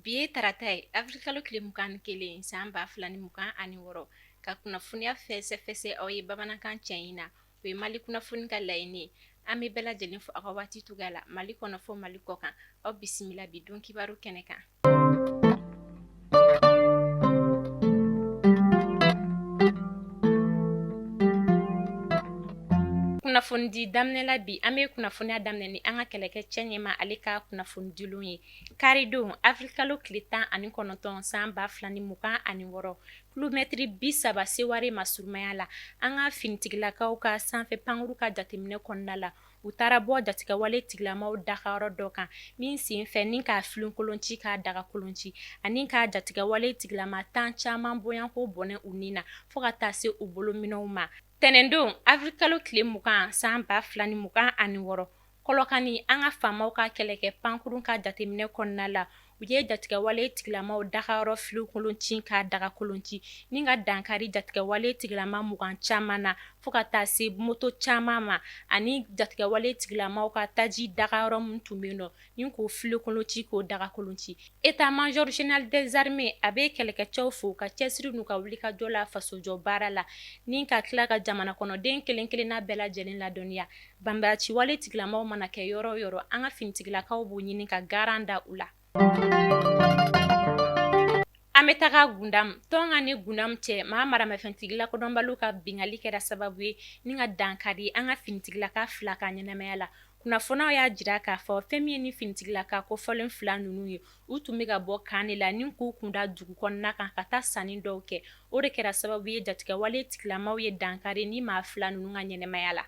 Bi ye tarata ye, avril kalo tile 21 san 2026, ka kunnafoniya fɛsɛfɛsɛ aw ye bamanankan cɛɲi na, o ye Mali kunnafoni ka laɲini ye. An bɛ bɛɛ lajɛlen fo aw ka waati cogoya la, Mali kɔnɔ fo Mali kɔ kan. Aw bisimila bi don kibaru kɛnɛ kan. Kunnafonidi daminɛ la bi, an bɛ kunnafoniya daminɛ ni an ka kɛlɛkɛcɛ ɲɛmaa ale ka kunnafonidilenw ye. Karidon, avril kalo tile 19 san 2026, kilomɛtiri 30 Seware masurumaya la, an ka finitigilakaw ka sanfɛ pankuru ka jateminɛ kɔnɔna la, u taara bɔ jatigɛwale tigilamaw dagayɔrɔ dɔ kan min senfɛ ni k'a filenkolon ci k'a dagakolon ci ani ka jatigɛwale tigilama tan caman bɔɲɔgɔnko bɔnɛ u ni na fo ka taa se u bolominɛw ma. Tɛnɛndon, avril kalo tile 20 san 2026, Kɔlɔkani, an ka faamaw ka kɛlɛkɛ pankurun ka jateminɛ kɔnɔna la, u ye jatigɛwale tigilamaw dagayɔrɔ filenkolon ci k'a dagakolon ci ni ka dankari jatigɛwale tigilama 20 caman na fo ka taa se moto caman ma ani jatigɛwale tigilamaw ka taji dagayɔrɔ min tun bɛ yen nɔ ni k'o filenkolon ci k'o dagakolon ci. État-major général des armées a bɛ kɛlɛkɛcɛw fo ka cɛsiri n'u ka wulikajɔ la fasojɔ baara la ni ka tila ka jamana kɔnɔden kelen kelenna bɛɛ lajɛlen ladɔnniya. Banbaanciwale tigilamaw mana kɛ yɔrɔ o yɔrɔ, an ka finitigilakaw b'u ɲini ka garan da u la. An bɛ taga Gundam. Tɔnka ni Gundam cɛ, maa maramafɛntigi lakodɔnbaliw ka binkanni kɛra sababu ye ni ka dankari an ka finitigilaka fila ka ɲɛnamaya la. Kunnafoniyaw y'a jira k'a fɔ fɛn min ye ni finitigilaka kofɔlen fila ninnu ye, u tun bɛ ka bɔ camp de la ni k'u kunda dugu kɔnɔna kan ka taa sanni dɔw kɛ. O de kɛra sababu ye jatigɛwale tigilamaw ye dankari ni maa fila ninnu ka ɲɛnamaya la.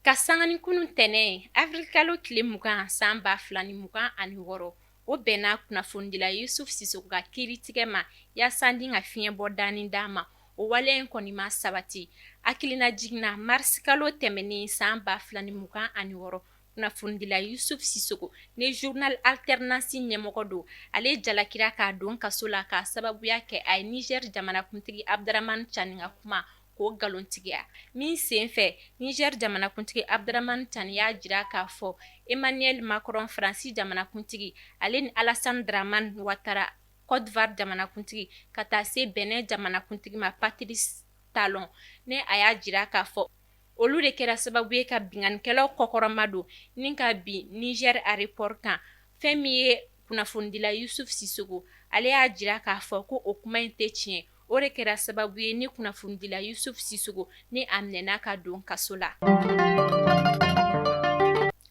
Ka sanga ni kunun tɛnɛn avril kalo tile 20 san 2026, o bɛnna kunnafonidila Yusuf Sisoko ka kiiritigɛ ma yaasa ni ka fiɲɛ bɔ dani d'a ma. O wale in kɔni ma sabati. Hakilinajigin na, mars kalo tɛmɛnen san 2026, kunnafonidila Yusuf Sisoko ni journal Alternance ɲɛmɔgɔ don, ale jalakira k'a don kaso la k'a sababuya kɛ a ye Niger jamanakuntigi Abdramane Tiani ka kuma k'o nkalontigiya. Min senfɛ, Niger jamanakuntigi Abdramane Tiani y'a jira k'a fɔ Emmanuel Macron Faransi jamanakuntigi, ale ni Alassane Dramane Ouattara Côte d'Ivoire jamanakuntigi, ka taa se Benin jamanakuntigi ma Patrice Talon, ni a y'a jira k'a fɔ olu de kɛra sababu ye ka binkannikɛlaw kɔkɔrɔmadon ni ka bin Niger aéroport kan. Fɛn min ye kunnafonidila Yusuf Sisoko, ale y'a jira k'a fɔ ko o kuma in tɛ tiɲɛ. O de kɛra sababu ye ni kunnafonidila Yusuf Sisoko ni a minɛna ka don kaso la.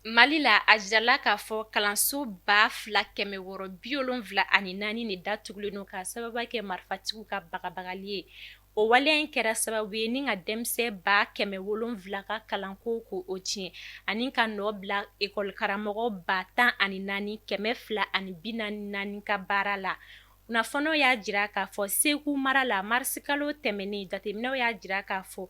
Mali la, a jirala k'a fɔ kalanso 2674 de datugulen don k'a sababu kɛ marifatigiw ka bagabagali ye. O waleya in kɛra sababu ye ni ka denmisɛn 700,000 ka kalanko ko o tiɲɛ ani ka nɔ bila ekɔlikaramɔgɔ 14,244 ka baara la. Kunnafoniw y'a jira k'a fɔ Segu mara la marisikalo tɛmɛnen, jateminɛw y'a jira k'a fɔ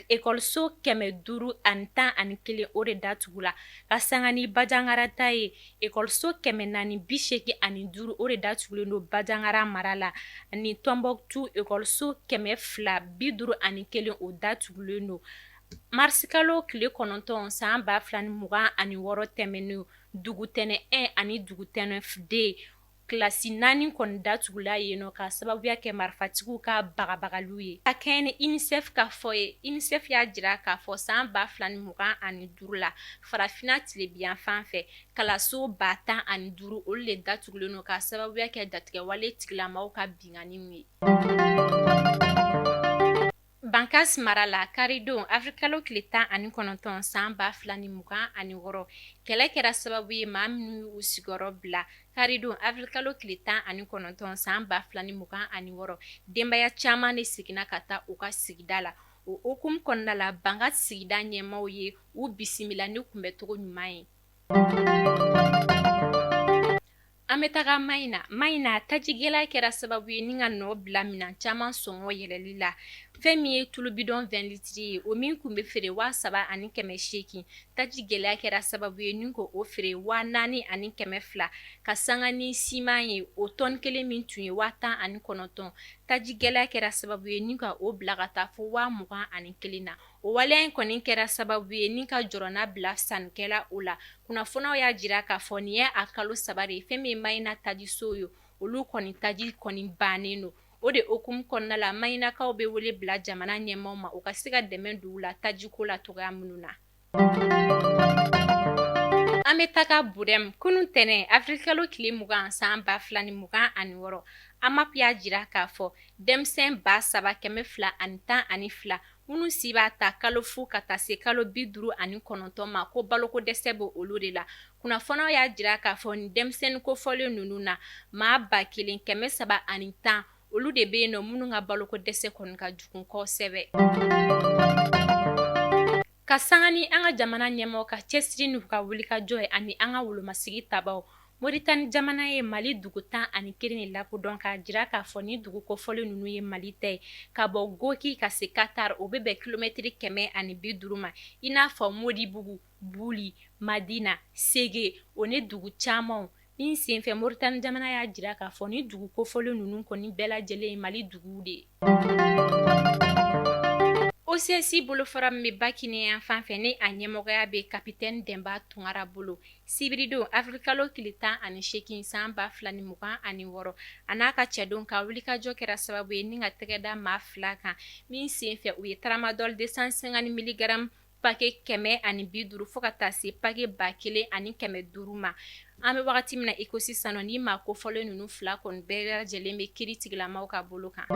ekɔliso 511 o de datugula ka sanga ni Banjagara ta ye ekɔliso 485 o de datugulen don Banjagara mara la ani Tɔnbɔkutu ekɔliso 251 o datugulen don. Marisikalo tile 9 san 2026 tɛmɛnen, dugutɛnɛn 1 ani dugutɛnɛn 2 Kilasi naani kɔni datugula yen nɔ k'a sababuya kɛ marifatigiw ka bagabagaliw ye. Ka kɛɲɛ ni UNICEF ka fɔ ye, UNICEF y'a jira k'a fɔ san 2025 la, farafinna tilebinyanfan fɛ, kalanso 15,000 olu de datugulen don k'a sababuya kɛ jatigɛwale tigilamaw ka binkanniw ye. Bankas mara la karidon avril kalo tile 19 san 2026, kɛlɛ kɛra sababu ye maa minnu y'u sigiyɔrɔ bila karidon avril kalo tile 19 san 2026, denbaya caman de seginna ka taa u ka sigida la. O hukumu kɔnɔna la, Bankas sigida ɲɛmaaw ye u bisimila ni kunbɛncogo ɲuman ye. An bɛ taga Mayina. Mayina, taji gɛlɛya kɛra sababu ye ni ka nɔ bila minɛn caman sɔngɔ yɛlɛli la. Fɛn min ye tulu bidɔn 20 litres ye, o min tun bɛ feere 3800, taji gɛlɛya kɛra sababu ye ni k'o feere 4200, ka sanga ni siman ye, o tɔni kelen min tun ye 19,000, taji gɛlɛya kɛra sababu ye ni ka o bila ka taa fo 21,000 na. O waleya in kɔni kɛra sababu ye ni ka jɔrɔna bila sannikɛla o la. Kunnafoniw y'a jira k'a fɔ nin ye a kalo 3 de ye fɛn min ye Mayina tajisow ye, olu kɔni taji kɔni bannen don. O de hukumu kɔnɔna la, Mayinakaw bɛ wele bila jamana ɲɛmaaw ma, u ka se ka dɛmɛ don u la tajiko la cogoya minnu na. An bɛ taga Burɛmu kunun tɛnɛn avril tile 20 san 2026, AMAP y'a jira k'a fɔ denmisɛn 3212 minnu si b'a ta kalo 0 ka taa se kalo 59 ma, ko baloko dɛsɛ bɛ olu de la. Kunnafoniw y'a jira k'a fɔ nin denmisɛnnin kofɔlen ninnu na, maa 1310 olu de bɛ yen nɔ minnu ka baloko dɛsɛ kɔni ka jugu kosɛbɛ. Ka sanga ni an ka jamana ɲɛmɔgɔ ka cɛsiri n'u ka wulikajɔ ye ani an ka wolomasigi tabaw, Moritani jamana ye Mali dugu 11 de lakodɔn k'a jira k'a fɔ ni dugu kofɔlen ninnu ye Mali ta ye. Ka bɔ Goki ka se Katar, o bɛ bɛn kilomɛtiri 150 ma, i n'a fɔ Modibugu, Buli, Madina, Sege, o ni dugu camanw. Min senfɛ Moritani jamana y'a jira k'a fɔ ni dugu kofɔlen ninnu kɔni bɛɛ lajɛlen ye Mali duguw de ye. OCS bolofara min bɛ Bakinɛ yan fan fɛ, ni a ɲɛmɔgɔya bɛ kapitɛni Dɛnba Tunkara bolo, sibiridon avril kalo tile 18 san 2026, a n'a ka cɛdenw ka wulikajɔ kɛra sababu ye ni ka tɛgɛ da maa 2 kan, min senfɛ u ye tramadol 250 milligrammes paquet 150 fo ka taa se paquet 1500 ma. An bɛ wagati min na i ko sisan nɔ, ni maa kofɔlen ninnu 2 kɔni bɛɛ lajɛlen bɛ kiiri tigilamaw ka bolo kan.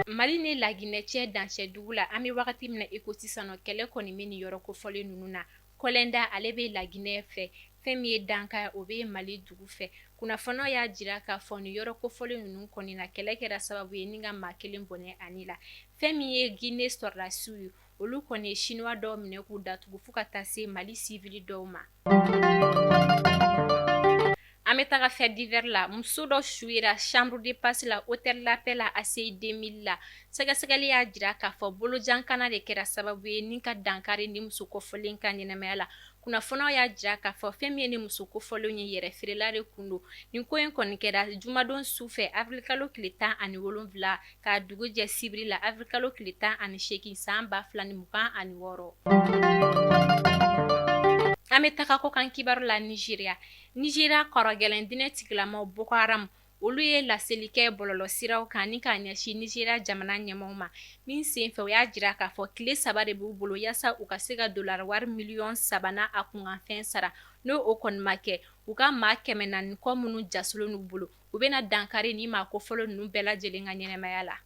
Mali ni Laginɛ cɛ dancɛ dugu la, an bɛ wagati min na i ko sisan nɔ, kɛlɛ kɔni bɛ nin yɔrɔ kofɔlen ninnu na. Kɔlɛnda ale bɛ Laginɛ fɛ, fɛn min ye Danka o bɛ Mali dugu fɛ. Kunnafoniw y'a jira k'a fɔ nin yɔrɔ kofɔlen ninnu kɔni na, kɛlɛ kɛra sababu ye ni ka maa kelen bɔnɛ a ni la. Fɛn min ye Guinée sɔrɔdasiw ye, olu kɔni ye Chinois dɔw minɛ k'u datugu fo ka taa se Mali civil dɔw ma. An bɛ taga fait divers la, muso dɔ su yera chambre de passe la hôtel La Paix la ACI 2000 la. Sɛgɛsɛgɛli y'a jira k'a fɔ bolojankana de kɛra sababu ye ni ka dankari ni muso kofɔlen ka ɲɛnamaya la. Kunnafoniw y'a jira k'a fɔ fɛn min ye ni muso kofɔlen ye, yɛrɛ feerela de kun don. Nin ko in kɔni kɛra jumadon su fɛ avril kalo tile 17 k'a dugu jɛ sibiri la avril kalo tile 18 san 2026. An bɛ taga kɔkan kibaru la Nigeria. Nigeria kɔrɔgɛlɛn diinɛ tigilamaw Boko Haram, olu ye laseli kɛ bɔlɔlɔsiraw kan ni k'a ɲɛsin Nigeria jamana ɲɛmaaw ma. Min senfɛ u y'a jira k'a fɔ tile 3 de b'u bolo yaasa u ka se ka dolari wari miliyɔn 3 n'a a kunkanfɛn sara. N'o o kɔni ma kɛ, u ka maa 400 kɔ minnu jasolen n'u bolo, u bɛna dankari ni maa kofɔlen ninnu bɛɛ lajɛlen ka ɲɛnamaya la.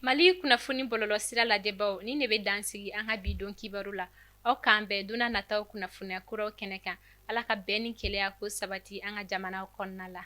Mali kunnafoni bɔlɔlɔsira lajɛbaw, nin de bɛ dan sigi an ka bi don kibaru la. Aw k'an bɛn don nataw kunnafoniya kuraw kɛnɛ kan. Ala ka bɛn ni kelenya ko sabati an ka jamanaw kɔnɔna la.